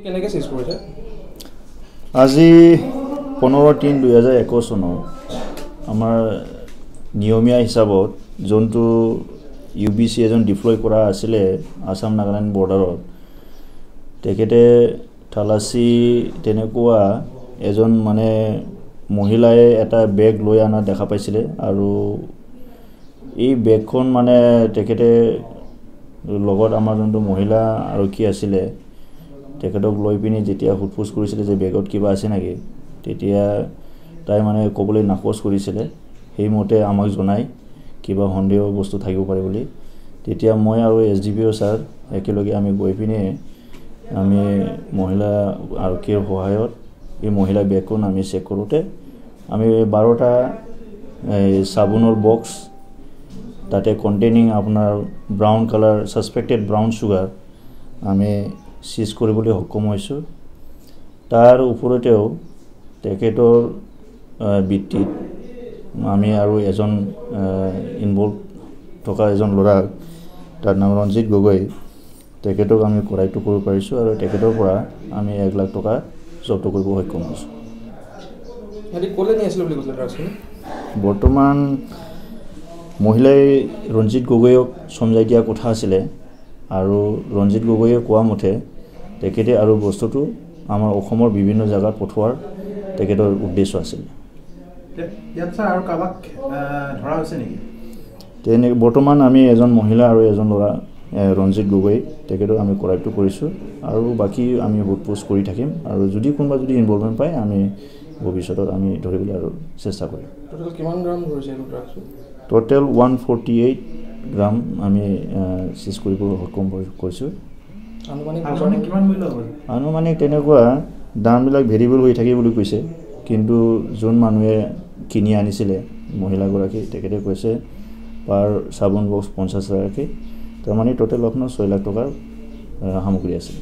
কেনেকৈ চিজ কৰিছে? আজি 15/3/2021 চনৰ আমাৰ নিয়মীয়া হিচাপত যোনটো ইউ বি চি এজন ডিপ্লয় কৰা আছিলে আছাম নাগালেণ্ড বৰ্ডাৰত, তেখেতে তালাচী তেনেকুৱা এজন মানে মহিলাই এটা বেগ লৈ অনা দেখা পাইছিলে আৰু এই বেগখন মানে তেখেতে লগত আমাৰ যোনটো মহিলা আৰক্ষী আছিলে তেখেতক লৈ পিনি যেতিয়া সোধ পোছ কৰিছিলে যে বেগত কিবা আছে নেকি, তেতিয়া তাই মানে ক'বলৈ নাকচ কৰিছিলে। সেইমতে আমাক জনাই কিবা সন্দেহ বস্তু থাকিব পাৰে বুলি। তেতিয়া মই আৰু S D P O' sir একেলগে আমি গৈ পিনে আমি মহিলা আৰক্ষীৰ সহায়ত এই মহিলা বেগখন আমি চেক কৰোঁতে আমি 12টা এই চাবোনৰ বক্স, তাতে কণ্টেইনিং আপোনাৰ brown colour suspected brown sugar আমি চিজ কৰিবলৈ সক্ষম হৈছোঁ। তাৰ ওপৰতেও তেখেতৰ বৃত্তিত আমি আৰু এজন ইনভল্ভ থকা এজন ল'ৰাক, তাৰ নাম ৰঞ্জিত গগৈ, তেখেতক আমি কৰায়ত্ব কৰিব পাৰিছোঁ আৰু তেখেতৰ পৰা আমি 1 লাখ টকা জব্দ কৰিব সক্ষম হৈছোঁ। বৰ্তমান মহিলাই ৰঞ্জিত গগৈক চমজাই দিয়া কথা আছিলে আৰু ৰঞ্জিত গগৈয়ে কোৱা মতে তেখেতে আৰু বস্তুটো আমাৰ অসমৰ বিভিন্ন জেগাত পঠোৱাৰ তেখেতৰ উদ্দেশ্য আছিল। তেনে বৰ্তমান আমি এজন মহিলা আৰু এজন ল'ৰা ৰঞ্জিত গগৈ তেখেতক আমি কৰায়ত্ব কৰিছোঁ আৰু বাকী আমি সোধ পোছ কৰি থাকিম আৰু যদি কোনোবা যদি ইনভলভমেণ্ট পায় আমি ভৱিষ্যতত আমি ধৰিবলৈ আৰু চেষ্টা কৰিম। টোটেল 148 গ্ৰাম আমি চিজ কৰিব সক্ষম কৰিছোঁ। আনুমানিক তেনেকুৱা দামবিলাক ভেৰিয়েবল হৈ থাকে বুলি কৈছে, কিন্তু যোন মানুহে কিনি আনিছিলে মহিলাগৰাকী তেখেতে কৈছে পাৰ চাবোন বক্স 50 হাজাৰকৈ, তাৰমানে টোটেল আপোনাৰ 6 লাখ টকাৰ সামগ্ৰী আছিল।